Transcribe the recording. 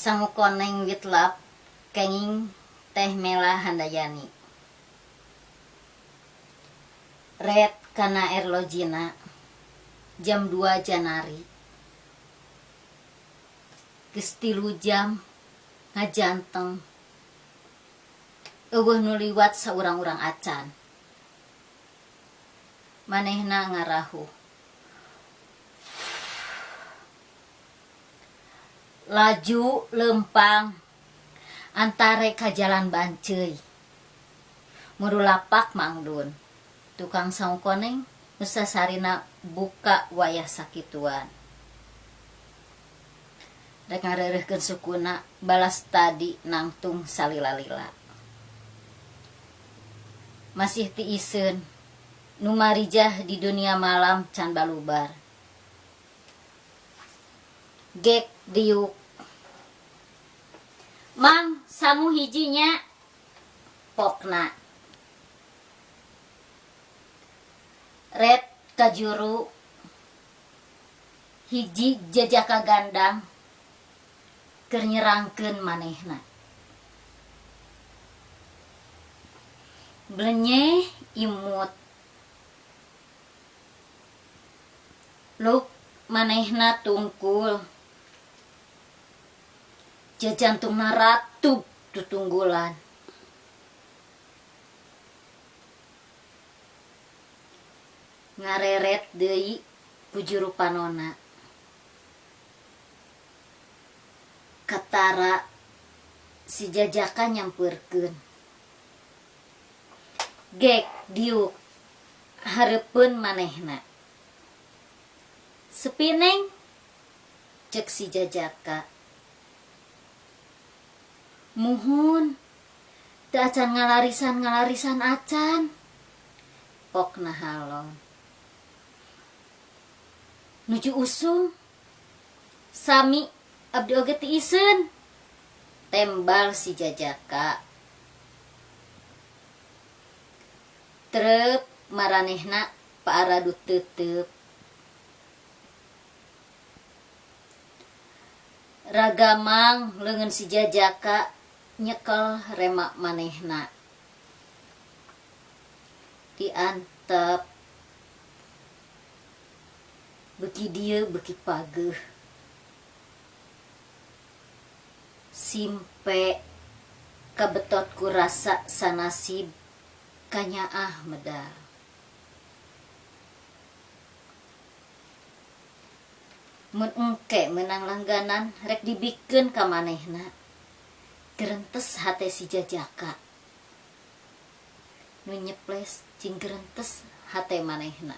Sangu koneng with love kenging Teh Mela Handayani. Red kana erlojina jam dua janari. Geus 3 jam ngajanteng euweuh nu liwat saurang-urang acan. Manehna ngarahuh. Laju leumpang antare ka jalan banceuy. Muru lapak Mang Dun, tukang sangu koneng nu sasarina buka wayah sakituan. Rek ngareureuhkeun sukuna balas tadi nangtung salila-lila. Masih tiiseun, nu marijah di dunia malam can balubar. Gek diuk. Mang, sangu hiji nya. Pokna. Red kajuru hiji jajaka gandang keur nyerangkeun manehna. Blenyeh imut. Luk manehna tungkul. Jajantungna ratub tutunggulan. Ngareret deui ku juru panona. Katara si jajaka nyampeurkeun. Gek diuk hareupeun manehna. Sepi neng, cek si jajaka. Muhun, teu acan ngalarisan-ngalarisan acan, pokna halon. Nuju usum, sami abdi oge tiiseun, tembal si jajaka. Trep maranehna paaradu teuteup. Ragamang leungeun si jajaka nyekel rema manehna. Diantep. Beuki dieu beuki pageuh. Simpe kabetot ku rasa sanasib kanyaah medal. Mun engke meunang langganan rek dibikeun ka manehna. Gerentes hate si jajaka. Nu nyeples cing gerentes hate manehna.